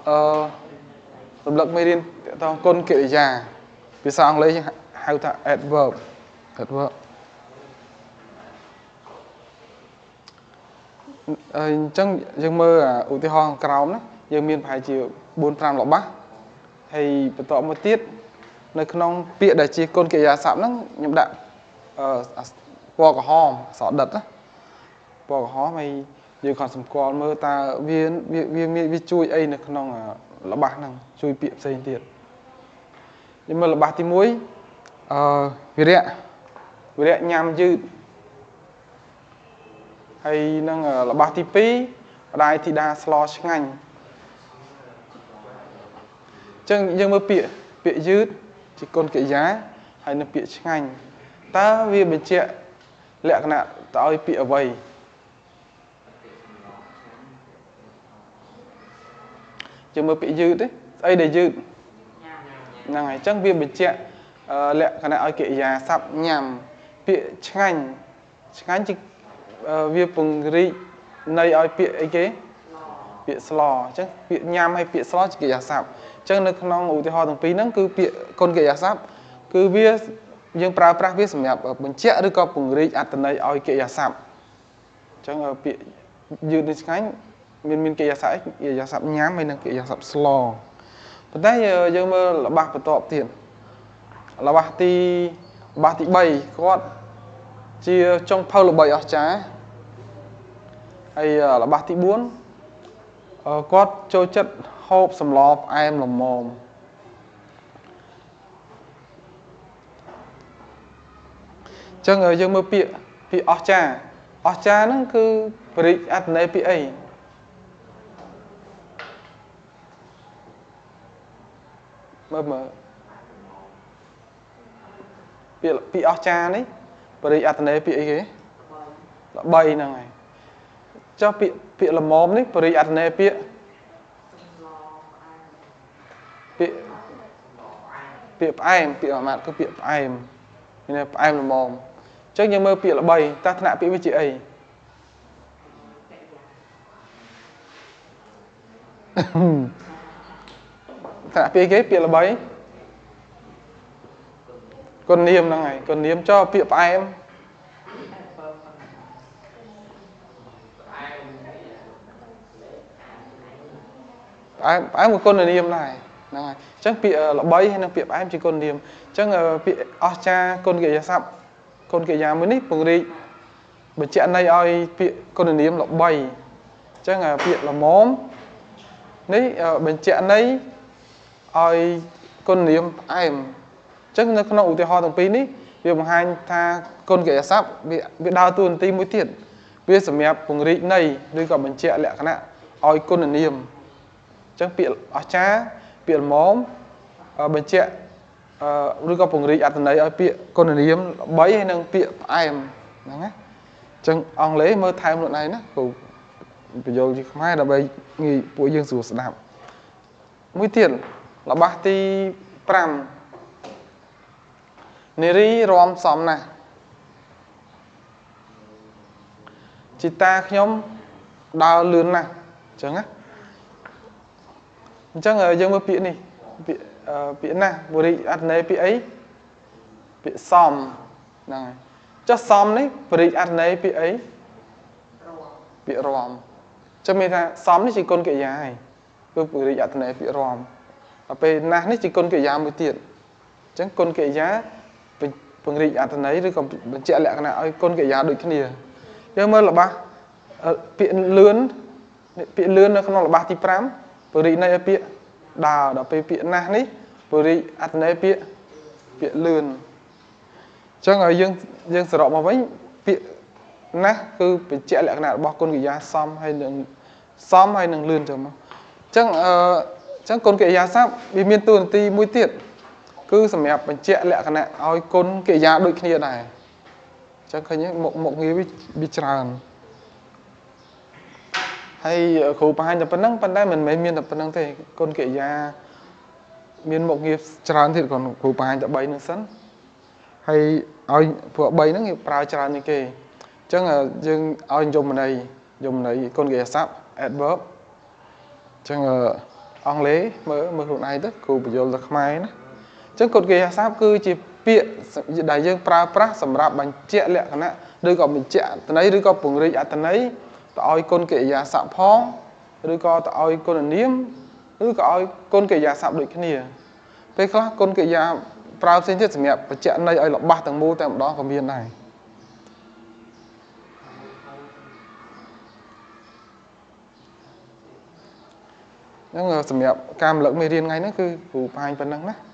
រំលឹកមេរៀនទាក់ទងគុណកិរិយាភាសាអង់គ្លេសហៅថា adverb adverb អញ្ចឹងយើងមើលឧទាហរណ៍ក្រោមណាយើងមានប្រហែលជា4 5របស់ហើយបន្តមកទៀតនៅក្នុងពាក្យដែលជាគុណកិរិយាសព្ទហ្នឹងខ្ញុំដាក់ពណ៌ក្រហមអក្សរដិតណាពណ៌ក្រហមហើយយើងគ្រាន់សម្គាល់មើលតើវាវាជួយអីនៅក្នុងរបស់ហ្នឹងជួយពាក្យផ្សេងទៀតយើងមើលរបស់ទី1វិរៈវិរៈញ៉ាំយឺតហើយនឹងរបស់ទី2ម្ដាយធីតាស្លឆ្ងាញ់អញ្ចឹងយើងមើលពាក្យពាក្យយឺតជាគុណកិរិយាហើយនឹងពាក្យឆ្ងាញ់តើវាបញ្ជាក់លក្ខណៈទៅឲ្យពាក្យអ្វីយើងមើលពាក្យយឺតទេស្អីដែលយឺតហ្នឹងហើយអញ្ចឹងវាបញ្ជាក់លក្ខណៈឲ្យកិរិយាសព្ទញ៉ាំពាក្យឆ្ងាញ់ឆ្ងាញ់ជាវាពង្រីកន័យឲ្យពាក្យអីគេពាក្យស្លអញ្ចឹងពាក្យញ៉ាំហើយពាក្យស្លជាកិរិយាសព្ទអញ្ចឹងនៅក្នុងឧទាហរណ៍ទាំងពីរហ្នឹងគឺពាក្យគុណកិរិយាសព្ទគឺវាយើងប្រើប្រាស់វាសម្រាប់បញ្ជាក់ឬក៏ពង្រីកអត្ថន័យឲ្យកិរិយាសព្ទអញ្ចឹងពាក្យយឺតនេះឆ្ងាញ់មានកិរិយាសព្ទអីកិរិយាសព្ទញ៉ាំហើយនិងកិរិយាសព្ទស្លប៉ុន្តែយើងមើលរបស់បន្ទាប់ទៀតរបស់ទី3គាត់ជាចុងភៅល្បីអស្ចារ្យហើយរបស់ទី4គាត់ចូលចិត្តហូបសម្លផ្អែមល្មមអញ្ចឹងយើងមើលពាក្យពាក្យអស្ចារ្យអស្ចារ្យហ្នឹងគឺបរិអត្ថន័យពាក្យអីមើលមើលពាក្យពាក្យអស្ចារ្យនេះបរិអត្ថន័យពាក្យអីគេល្បីហ្នឹងហើយចុះពាក្យពាក្យល្មមនេះបរិអត្ថន័យពាក្យពាក្យពាក្យផ្អែមពាក្យអាមាត្យគឺពាក្យផ្អែមមានផ្អែមល្មមអញ្ចឹងយើងមើលពាក្យល្បីតើថ្នាក់ពាក្យវាជាអីថ្នាក់ពាក្យគេពាក្យល្បីគុណនាមហ្នឹងហើយគុណនាមចុះពាក្យផ្អែមផ្អែមផ្អែមក៏គុណនាមដែរហ្នឹងហើយអញ្ចឹងពាក្យល្បីហើយនិងពាក្យផ្អែមជាគុណនាមអញ្ចឹងពាក្យអស្ចារ្យគុណកិរិយាសព្ទគុណកិរិយាមួយនេះពង្រីកបញ្ជាក់ន័យឲ្យពាក្យគុណនាមល្បីអញ្ចឹងពាក្យល្មមនេះបញ្ជាក់ន័យឲ្យគុណនាមផ្អែមអញ្ចឹងនៅក្នុងឧទាហរណ៍ទាំងពីរនេះវាបង្ហាញថាគុណកិរិយាសព្ទវាដើរតួនាទីមួយទៀតវាសម្រាប់ពង្រីកន័យឬក៏បញ្ជាក់លក្ខណៈឲ្យគុណនាមអញ្ចឹងពាក្យអស្ចារ្យពាក្យល្មមបញ្ជាក់ឬក៏ពង្រីកអត្ថន័យឲ្យពាក្យគុណនាមល្បីហើយនិងពាក្យផ្អែមហ្នឹងណាអញ្ចឹងអង់គ្លេសមើលថែមខ្លួនឯងណាគ្រូបញ្យល់ជាខ្មែរដើម្បីងាយពួកយើងស្រួលស្ដាប់មួយទៀតរបស់ទី5នារីរំសំណាស់ជីតាខ្ញុំដើរលឿនណាស់អញ្ចឹងណាអញ្ចឹងយើងមើលពាក្យនេះពាក្យពាក្យណាស់បរិអត្ថន័យពាក្យអីពាក្យសំហ្នឹងហើយចុះសំនេះបរិអត្ថន័យពាក្យអីពាក្យរំចឹងមានថាសំនេះជាគុណកិរិយាហើយគឺបរិអត្ថន័យពាក្យរំដល់ពេលណាស់នេះជាគុណកិរិយាមួយទៀតអញ្ចឹងគុណកិរិយាពង្រីកអត្ថន័យឬក៏បញ្ជាក់លក្ខណៈឲ្យគុណកិរិយាដូចគ្នាយើងមើលរបស់ពាក្យលឿនពាក្យលឿននៅក្នុងរបស់ទី5ពង្រីកន័យឲ្យពាក្យដើរដល់ពេលពាក្យណាស់នេះពង្រីកអត្ថន័យពាក្យពាក្យលឿនអញ្ចឹងឲ្យយើងសរុបមកវិញពាក្យណាស់គឺបញ្ជាក់លក្ខណៈរបស់គុណកិរិយាសមហើយនឹងសមហើយនឹងលឿនចឹងមកអញ្ចឹងគុណកិរិយាសព្ទវាមានតួនាទីមួយទៀតគឺសម្រាប់បញ្ជាក់លក្ខណៈឲ្យគុណកិរិយាដូចគ្នាដែរអញ្ចឹងឃើញមុខងារវាច្រើនហើយគ្រូបង្ហាញតែប៉ុណ្្នឹងប៉ុន្តែមិនមែនមានតែប៉ុណ្្នឹងទេគុណកិរិយាមានមុខងារច្រើនទៀតគ្រូបង្ហាញតែ3ហ្នឹងសិនហើយឲ្យពួក3ហ្នឹងគេប្រើច្រើនជាងគេអញ្ចឹងយើងឲ្យនិយមន័យគុណកិរិយាសព្ទ adverb អញ្ចឹង អង់គ្លេសមើលមើលខ្លួនឯងទៅគ្រូបញ្យល់ទៅខ្មែរណាអញ្ចឹងគុណកិរិយាសព្ទគឺជាពាក្យដែលយើងប្រើប្រាស់សម្រាប់បញ្ជាក់លក្ខណៈឬក៏បញ្ជាក់អត្ថន័យឬក៏ពង្រីកអត្ថន័យទៅឲ្យគុណកិរិយាសព្ទផងឬក៏ទៅឲ្យគុណនាមឬក៏ឲ្យគុណកិរិយាសព្ទដូចគ្នាពេលខ្លះគុណកិរិយាប្រើផ្សេងទៀតសម្រាប់បញ្ជាក់ន័យឲ្យល្បះទាំងមូលតែម្ដងក៏មានដែរហ្នឹងសម្រាប់ការរំលឹកមេរៀនថ្ងៃនេះគឺគ្រូបង្ហាញប៉ុណ្ណឹងណា។